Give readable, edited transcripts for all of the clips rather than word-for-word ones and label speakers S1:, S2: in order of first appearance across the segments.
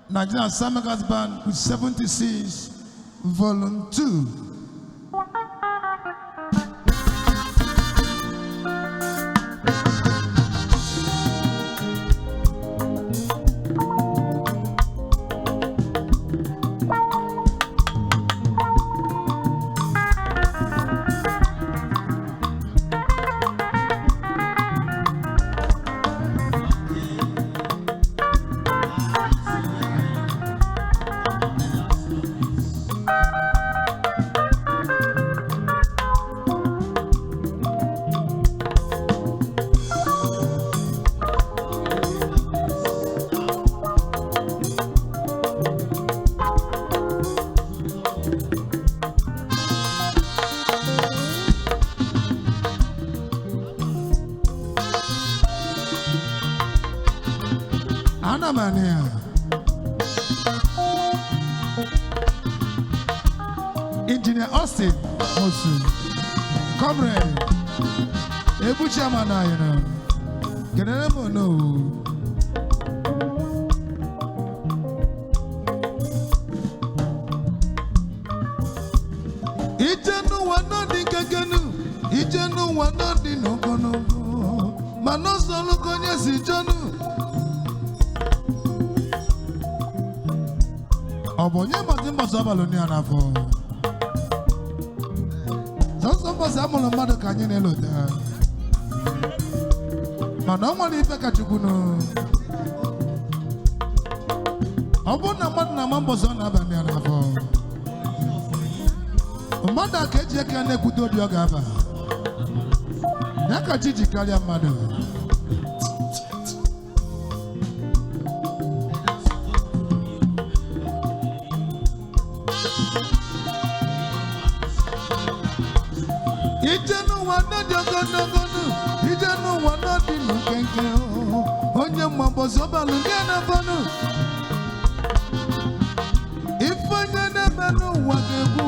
S1: Nigerian Soundmakers Band with 76, Volume 2. Anamania. Engineer Austin Mosu. Comrade. Ebu chairman na you know. Kenere mo no. Ije n'ụwa n'ọdị nkekenu, ije n'ụwa n'ọdị n'ogologo, mana ọsọ lụkọ onye si jọnụ. Ọ bụ onye mbọsị mbọsị ọbalụ ya n'afọ. Sọsọ mbọsị amụrụ mmadụ ka anyị na-elota. Mana ọ nwere ife ka Chukwu nụ. Ọ bụrụ na mmadụ na-ama mbọsị ọ na-abalị ya n'afọ. Mmadụ a ka eji eke na-ekwute obi ọ ga-aba. Ya ka chi ji karịa mmadụ. Ije n'ụwa n'ọdị ogologo nụ, ije n'ụwa n'ọdị nkenke onye mma mbọsị ọbalụ nke na-abọnụ. Ife onye na-eme n'ụwa ga-egwu,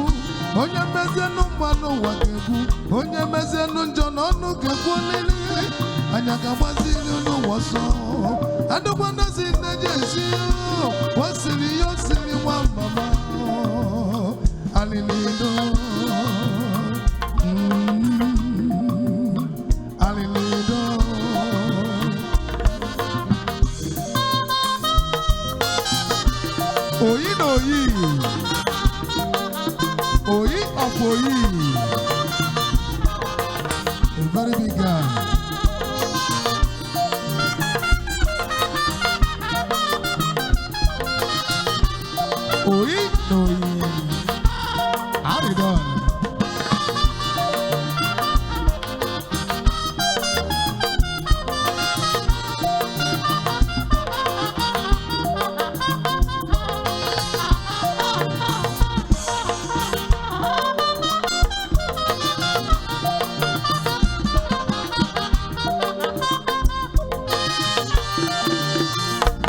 S1: onye mezienụ mma n'ụwa ga-egwu, onye mezienụ njọ n'ọnụ ga-ekwu olili, anya ga-agbaziri n'ụwa ọsọ. Adụkwanụzi nneji esi, o siri ya o siri nwa mama, alilido. Alilido. Oyi na oyi. Oyi of Oyi. A very big guy. Oyi na oyi. Aridon.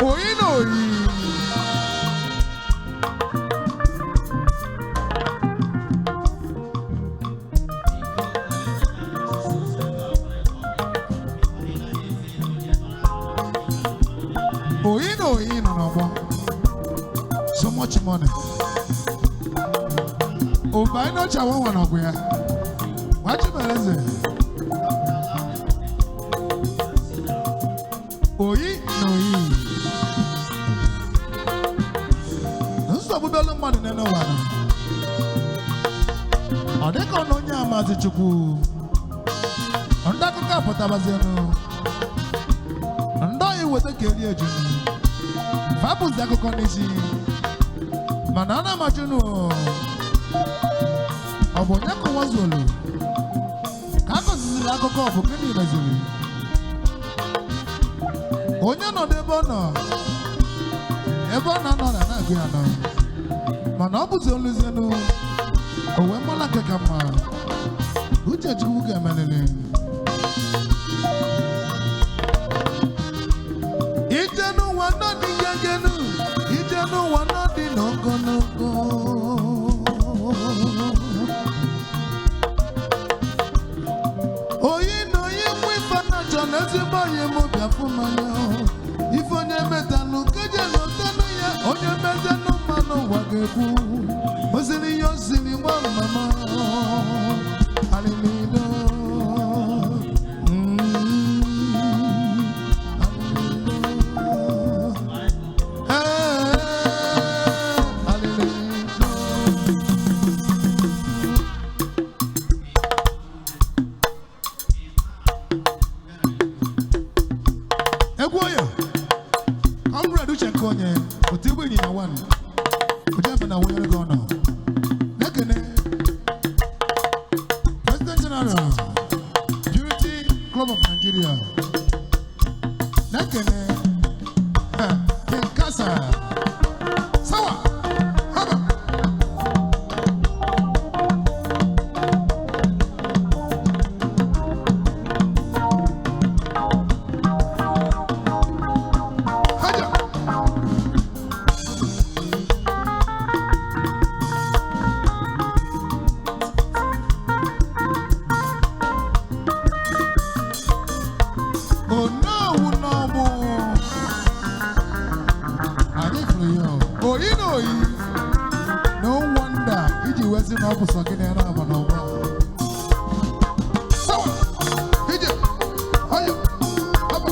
S1: Oyi na oyi. Oyi na oyi nọ n'ọgbọ. So much money. Ụba ịnọchi awanwa n'ọgụ ya. Nwachimereze. Oyi na oyi. Nsogbu bịalụ mmadụ n'elu ụwa nọ. Ọ dịka ọ na onye amazi Chukwu. Ndị akụkọ apụtabazienụ. Ndị oyi weta ka eri ejunu. Fabụzi akụkọ n'isi. Mana ana amachunu. Ọ bụ onye ka ụwa zuolu? Ka a kọziziri akụkọ ọ bụ gịnị meziri? Onye nọdụ ebe ọ nọ, ebe ọ na-anọ na na-agụ ya nọ. Mana ọ bụzi oluzienu, o wee mara nke ka mma. Uche Chukwu ga-emelili. Ije n'ụwa n'ọdị ngengenu, ije n'ụwa n'ọdị n'ogologo. Oyi na oyi nwa ife na-achọ na ezigbo oyi m bịa fụ mmanya. Ife onye metalụ keje lọtanụ ya, onye n'ụwa ga-ekwu. Osiri ihe osiri nwa mama alilido. Alilido. Ee, alilido. Egwu ọyọ, Comrade Uche Nkonye, otigbu ịnyịnya one, ojembe na wụnyere gị ọnọ. Na-ekene President General, Purity Club of Nigeria. Na-ekene ha, King Kasa. Sawa, haba. Haja. Onowu n'ọgbụ. Anyị fụrụ ya o. Oyi na oyi. No wonder iji wee sị na ọ bụ sọ gị na-ere agba n'ọgbọ. Sawa! Ije! Ọyọ! Haba!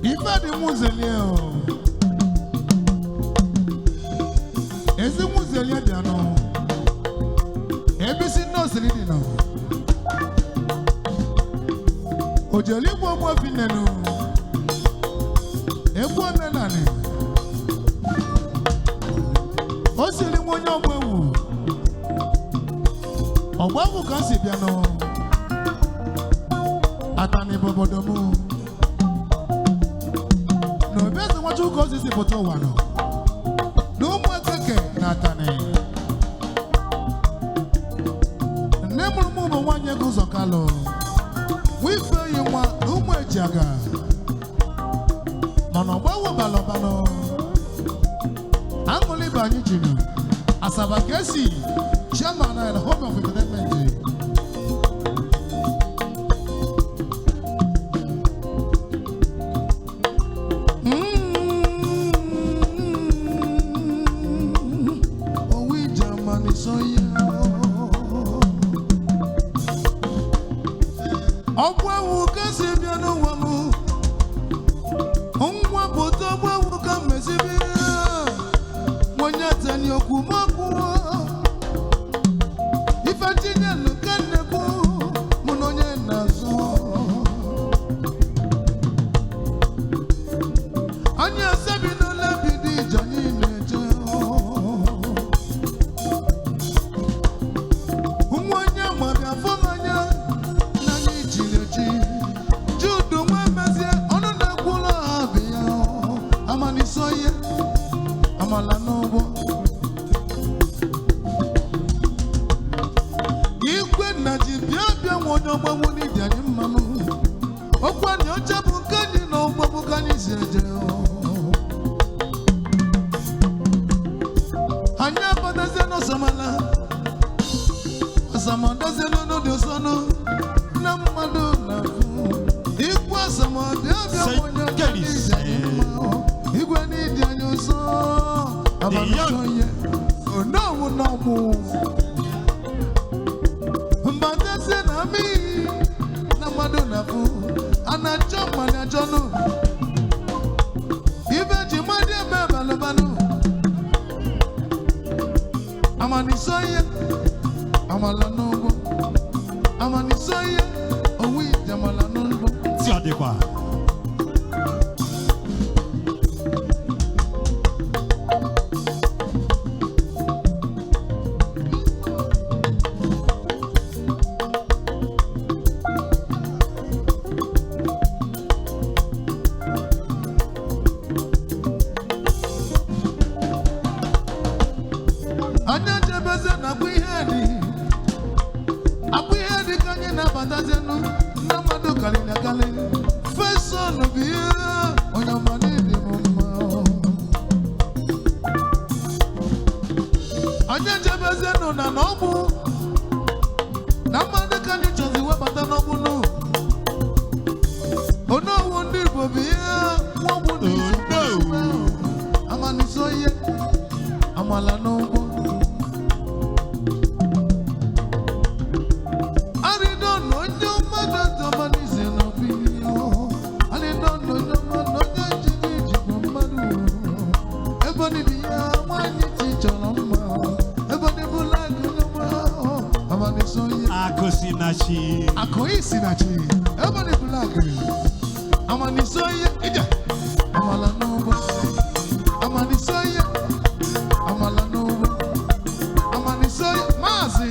S1: Ife dị nwuzelie o. Ezi nwuzelie bịa nụ. Ebisi nọọsịrị dị nọ. Ojeli igbo ogbu nenu. Egwu omenani. O siri nwa onye ọgba ewu. Ọgba egwu ka m si bịa nụ. Atani bụ obodo mụ. Na obi eze Nwachukwu ka o si si pụta ụwa nọ. Na ụmụ ekeke na atani. Nne mụrụ m bụ nwaanyị ego ụzọ kalụ. Nwa ife oyi nwa na ụmụ ejiaga. Mana ọgba ewu balọbalọ. Aṅụlị bụ anyị jiri. Asaba ka esi chairman and home of entertainment. Owu Germany so ya. Ọgwụ ewu ka si bịa n'ụwa m. Nwa pụta ọgwụ ewu ka mmezi bịa. Onye tani okwu m okwu. Ife tinye nke nnekwu mụ na onye na-azụ. Anyị asebi n'ụlọ bido ije anyị na-eje. Nwa onye ma bịa fụ m anya na anyị chiri echi. Judu nwa mezie ọnụ na-ekwula ha bụ ya. Amaniso ihe amala n'ụgbọ. Igwe nna ji bịa bịa nwa onye ọgbanwu n'idi anyị mmanụ. Okwu anyị ọcha bụ nke anyị na ụgbọ bụ ka anyị si eje. Anyị abatazie n'ọsọmala. Ọsọmọdozie n'ọnọdụ ọsọnụ na mmadụ na-afụ. Igwe ọsọmọdụ bịa nwa onye ọcha n'idi anyị mma. Igwe n'idi anyị ụsọ. Abalị ihe. Onowu n'ọmụ. Mbatazie na amị na mmadụ na-afụ. A na-achọ mmadụ achọnụ. Ibe ji mmadụ eme balụbalụ. Amaniso ihe, amala n'ụgbọ. Amaniso ihe, owu ije amala n'ụgbọ.
S2: Tí ọ dịkwa.
S1: Anyị echebeze na akpụ ihe dị. Akpụ ihe dị ka anyị na-abatazienụ na mmadụ karịrị akarị. Fesọn bụ ihe onye ọma n'ịdị m mma. Anyị echebezienụ na na ọgbụ na mmadụ ka anyị Amanisoye.
S2: Akụ si na chi.
S1: Akụ isi na chi. Ebony Black. Amanisoye. Ije. Amala n'ụgbọ. Amanisoye. Amala n'ụgbọ. Amanisoye. Maazị.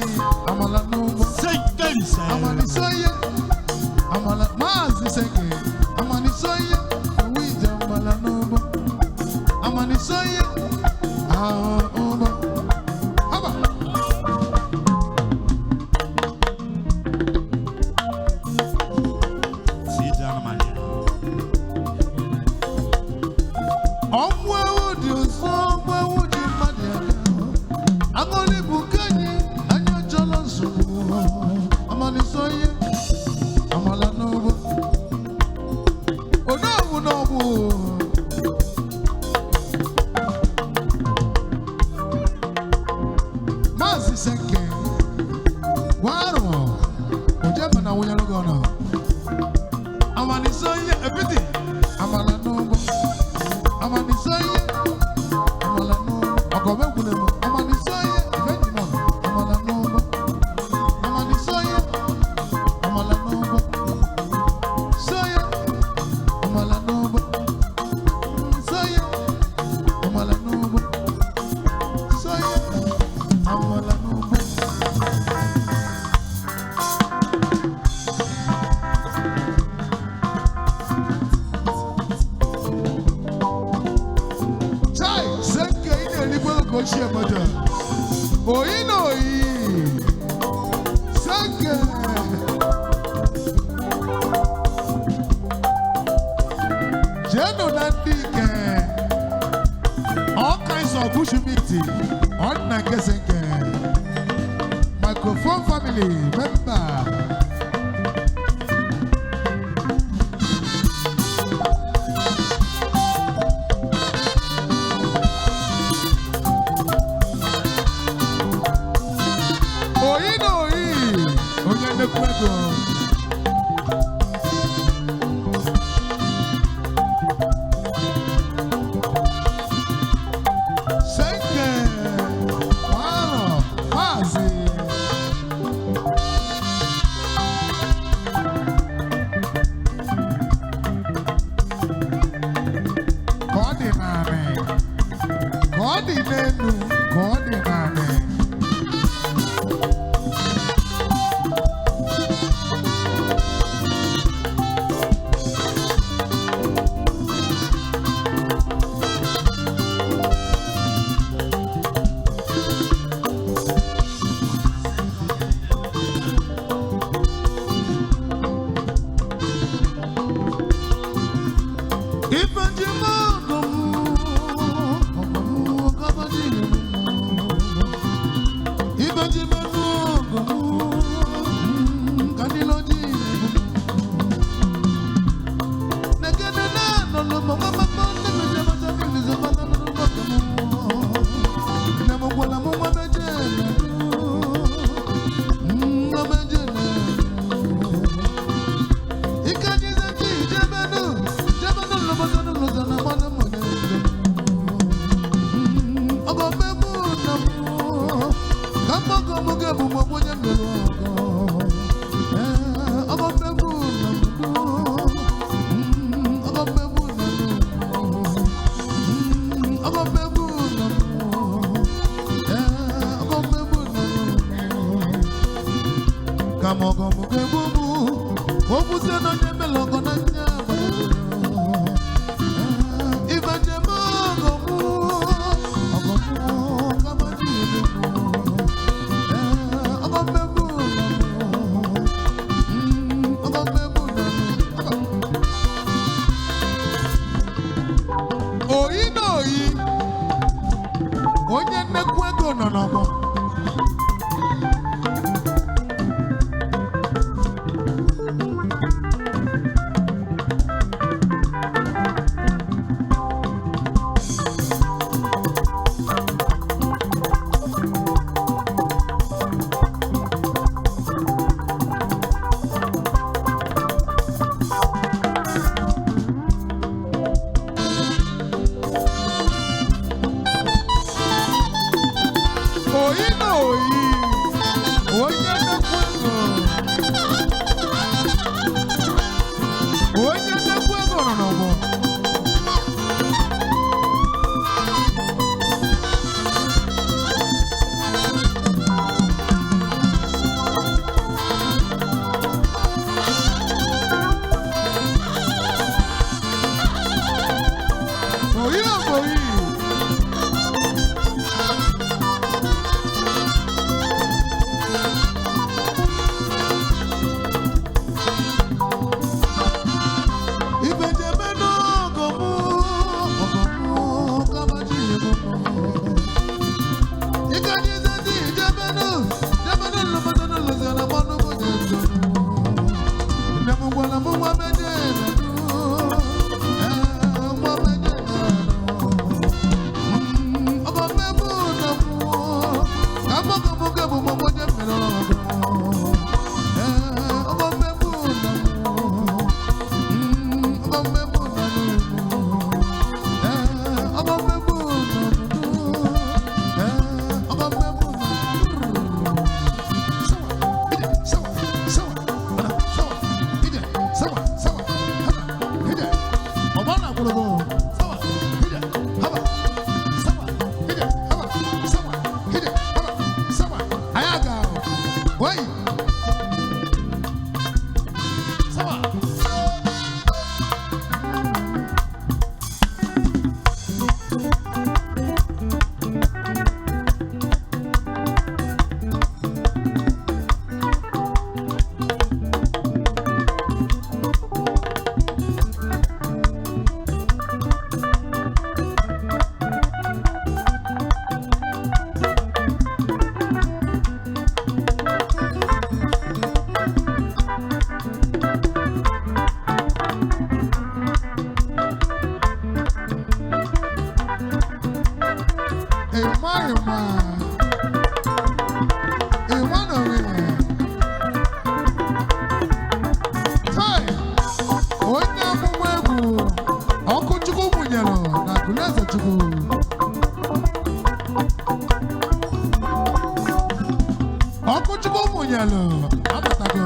S1: Amala n'ụgbọ.
S2: Senkense.
S1: Amanisoye. Amala. Maazị Senke. Amanisoye. Ije amala n'ụgbọ. Amanisoye. Ahụ ụgbọ. Haba.
S2: Si ije anụmanụ ya.
S1: Ọnwụ ewu dị ụsọ, ọnwụ ewu dị mmadụ aka. Aṅụrị bụ nke anyị, anyị achọla nsogbu. Amalisoye, amala n'ụgbọ. Onowu n'ọgbụ. Maazị Senke, gwa arụ, ojema na nwunye gị ọnọ. Amalisoye, ebiti, amala n'ụgbọ. Amanisoye, amala n'ụgbọ. Ọgọmegwulemu, amanisoye, ifenyimọ, amala n'ụgbọ. Amanisoye, amala n'ụgbọ. Soye, amala n'ụgbọ. Soye, amala n'ụgbọ. Soye, amala n'ụgbọ. Chai, Senke, ị na-erikwa ka ochie mmadụ. Oyi na oyi. Senke. Jeenụ na ndị ike. All kinds of bushmeat. Ọ dị na nke Senke. Microphone family member. Oyi na oyi. Onye nnekwu ego. Senke. Nwarọ. Maazị. Ka ọ dị naanị. Ka ọ dị n'elu. Ka ọ dị naanị. Ife ji m ọgụ m, ọgụ m, kaba ji m. Ife ji m enu ọgụ m, ka ndị lọ ji m. Negede na nọlụ m, nwa mama, nne m ji amacha mmiri zọba na nụrụ ọgụ m. Nne m gwara m nwa meje na-edu, nwa meje na-edu. Ike jize ji jebenu, jebenu lọbọdọ lọzọ na mmanụ mmanụ. Ọgọ mmegbu na mụ, ka mgbọgọ mụ ga-ebu m onye mere ọgọ. Ọgọ mmegbu na mụ, ọgọ mmegbu na mụ, ọgọ mmegbu na mụ, ọgọ mmegbu na mụ. Kama ọgọ mụ ga-egbu mụ, okwuzie na onye mere ọgọ na nya. Ife njem ọgọ mụ, ọgọ mụ, kama ji ebe mụ. Ọgọ mmegbu na mụ, ọgọ mmegbu na mụ. Oyi na oyi, onye nnekwu ego nọ n'ọgbọ.
S2: Sama.
S1: Ịma ịma. Ịma na onwe ya. Chai! Onye amụma egwu ọkụ Chukwu mụnyere na Akụleze Chukwu. Ọkụ Chukwu mụnyere abatago.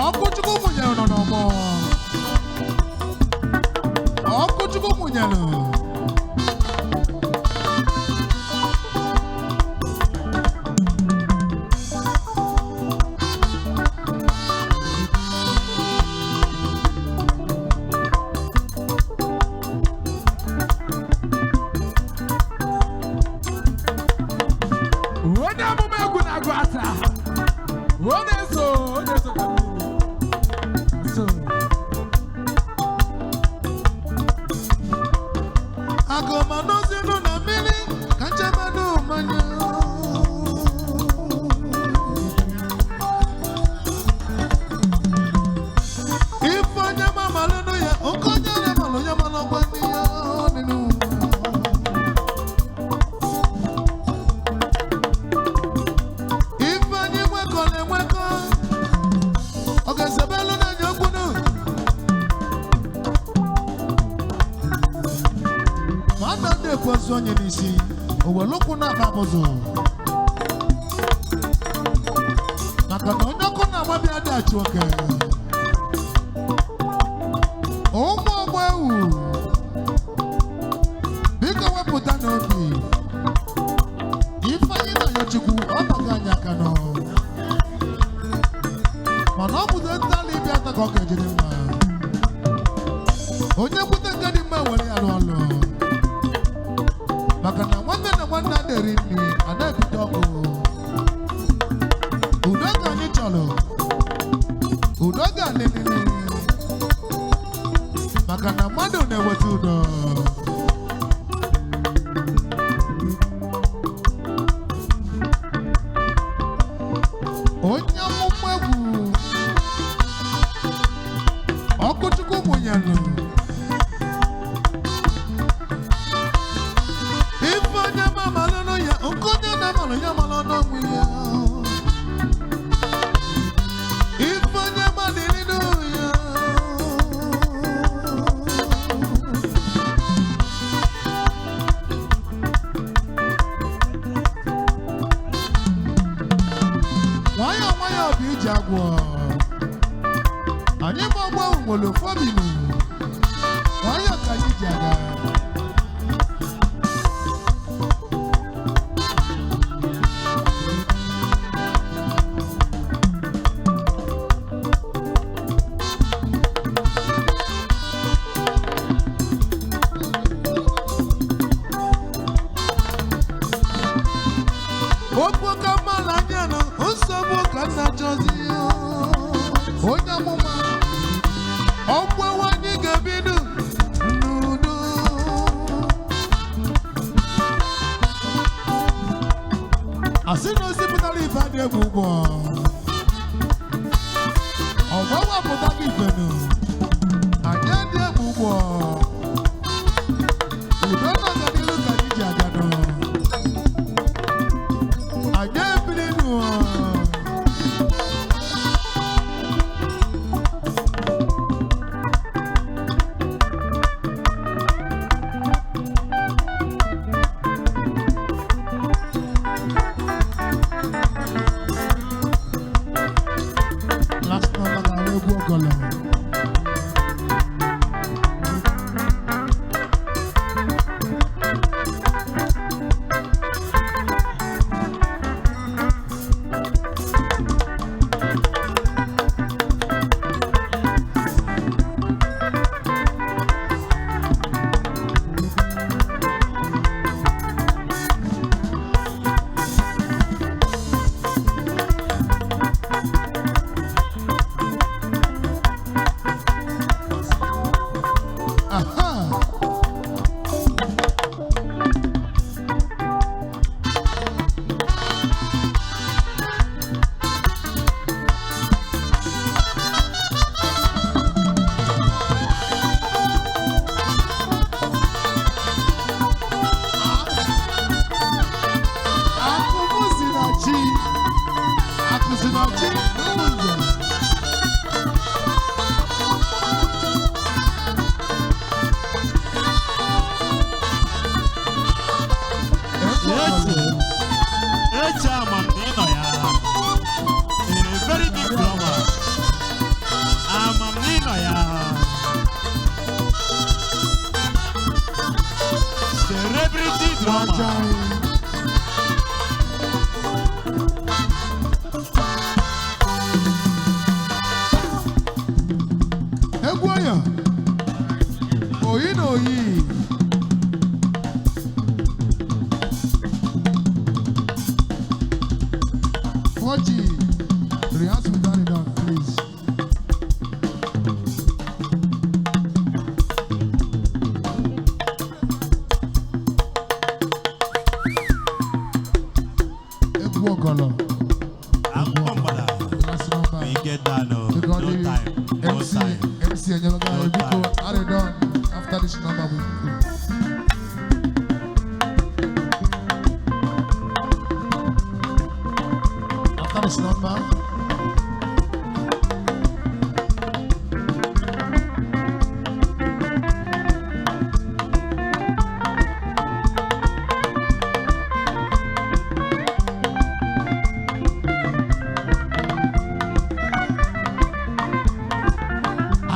S1: Ọkụ Chukwu mụnyere nọ n'ọgbọ. Ọkụ Chukwu mụnyere.
S3: Onye amụma egwu na-agụ asa. Ọ na-eso, ọ na-eso ka mmiri. So,
S1: Agụmanụzinụ na mmiri ka nchemanụ mmanya. Ife onye mamalụnụ ya, oke onye na-amalụ ya malụ ọgwa ndị ya dị n'ụwa. Ife anyị nwekọ na-enwekọ, ọ ga-esebelu n'anya okwunu. Ma nna ndị ekwezu onye n'isi, o were ụkwụ na-akpa abụzụ. Maka na onye ọkụ na-agbabịa dị achụ oke. Ụmụ ọgbọ ewu, biko wepụta n'obi. Ifeanyị na Ayochukwu, ọ bago anyị aka nọ. Mana ọ bụzi ntala ịbịa ata ka ọ ga-ejide mma. Onye kwute nke dị mma were ya rụọ ọlụ. Maka na nwanne na nwanne a na-eri nri, a na-ebute ọkụ. Udo ka anyị chọrọ. Udo ga-alịlịlị. Maka na mmadụ na-eweta udo. Onye amụma egwu ọkụ Chukwu mụnyere. Ife onye mamalụnụ ya, nke onye na-amalụ ya malụ n'onwe ya. Ife onye malịrịnụ ya. Nwayọọ nwayọọ bụ ije agwọ. Anyị ma ọgbọ nwere ofu obi nụ. Nwayọọ ka anyị ji aga. Okwu ka mma anya nọ, nsogbu ka nna chọzi. Onye amụma, ọgwụ anyị ga-ebido n'udo. Asị na ozi pụtara ife adị egwu ụgbọ. Ọgbanwe apụta gị ifenu. Anyị adị egwu ụgbọ. Udo na ọganihu ka anyị ji aga nọ. Anyị ebili n'ụwa. Last number na egwu ọgọlọ.
S2: Celebrity drummer.
S1: Wachai. Egwu ọyọ, oyi na oyi. Forty, rehearse with Danny Don, please. Egwu ọgọlọ,
S2: Akwụkwọ mgbada.
S1: last number.
S2: We get down. Oh.
S1: Because
S2: No
S1: the
S2: time. No
S1: MC,
S2: time.
S1: MC Enyemaka,
S2: No
S1: Biko,
S2: time.
S1: Harry Don, after this number we go. After this number.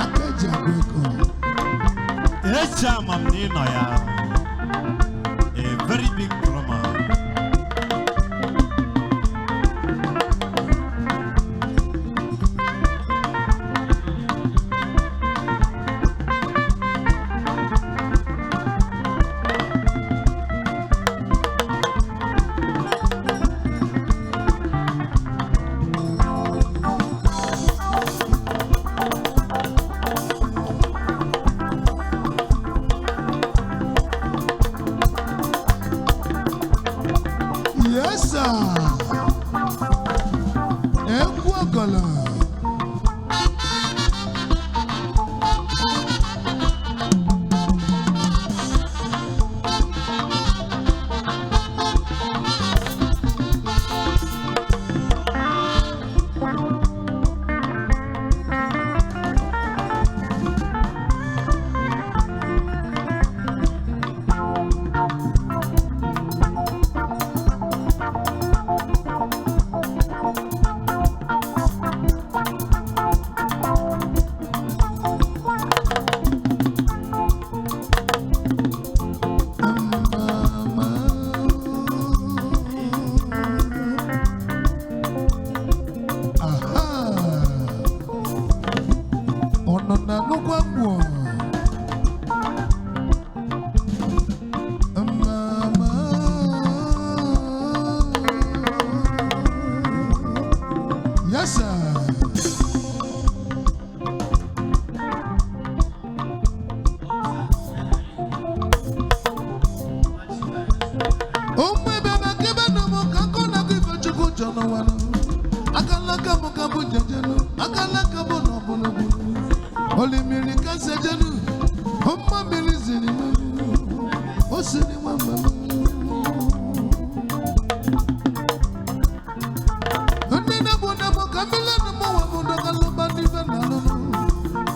S1: Akeji Akweko.
S2: Echi ama m na ị nọ ya. A very big drummer.
S1: Yes, sir. Egwu ọgọlọ. Mama. Aha. Ọ nọ na nnukwu mgbu. Mama. Yes, sir. Ụmụ ebe maka ebe na mụ ka nkụ na akụ ife Chukwu chọ n'ụwa nụ. Akalaka mụ ka bụ jejenu, akalaka mụ na ọbụlụgbu. Olimiri ka sejenu, mma mmiri ziri m, o siri nwa mma m. Ndị na-egbu na-egbu ka mmiri na mụ nwa mụ dọkalụba n'ife na alụlụ.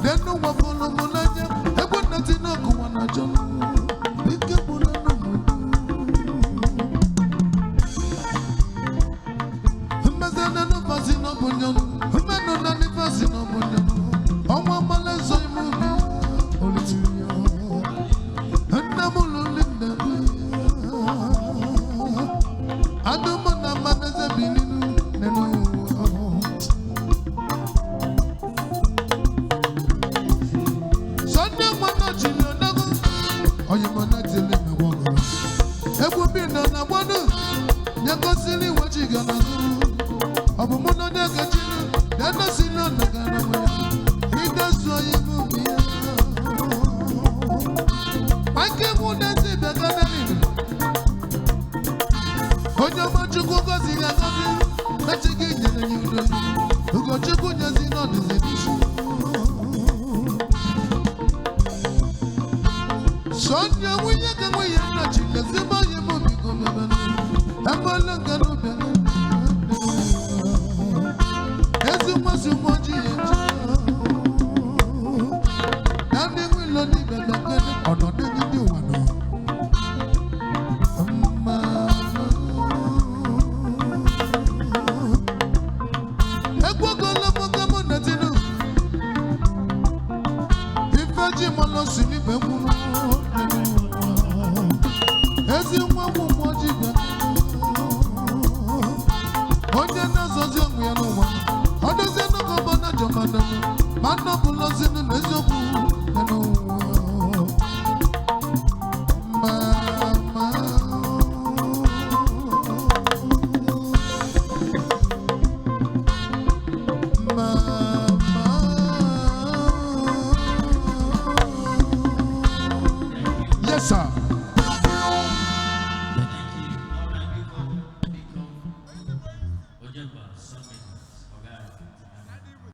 S1: Denu nwa fọlụ mụ n'anya, egwu nna tinye ọkụwa na achọ nụ. Ike bụ na nụ mụ. Egwu bi nọ na gbọdụ nyekọsiri iwe chi ga na zuru ọ bụ mụ na onye gachiri na-edosi na ọnagara nwe ya idezu onye mụ ya aka mụ na-esi bịa naliri onye ọma chukwu gọziri agọzi echi gị nyere ya udo ugochukwu nyezi n'ọdịzi n'isi Sọnde nwunye ka nwunye nna Chilezima onye mụ biko bịabanụ ebe ole nke n'ụbịa ezi nwa si ụmụ ojii ya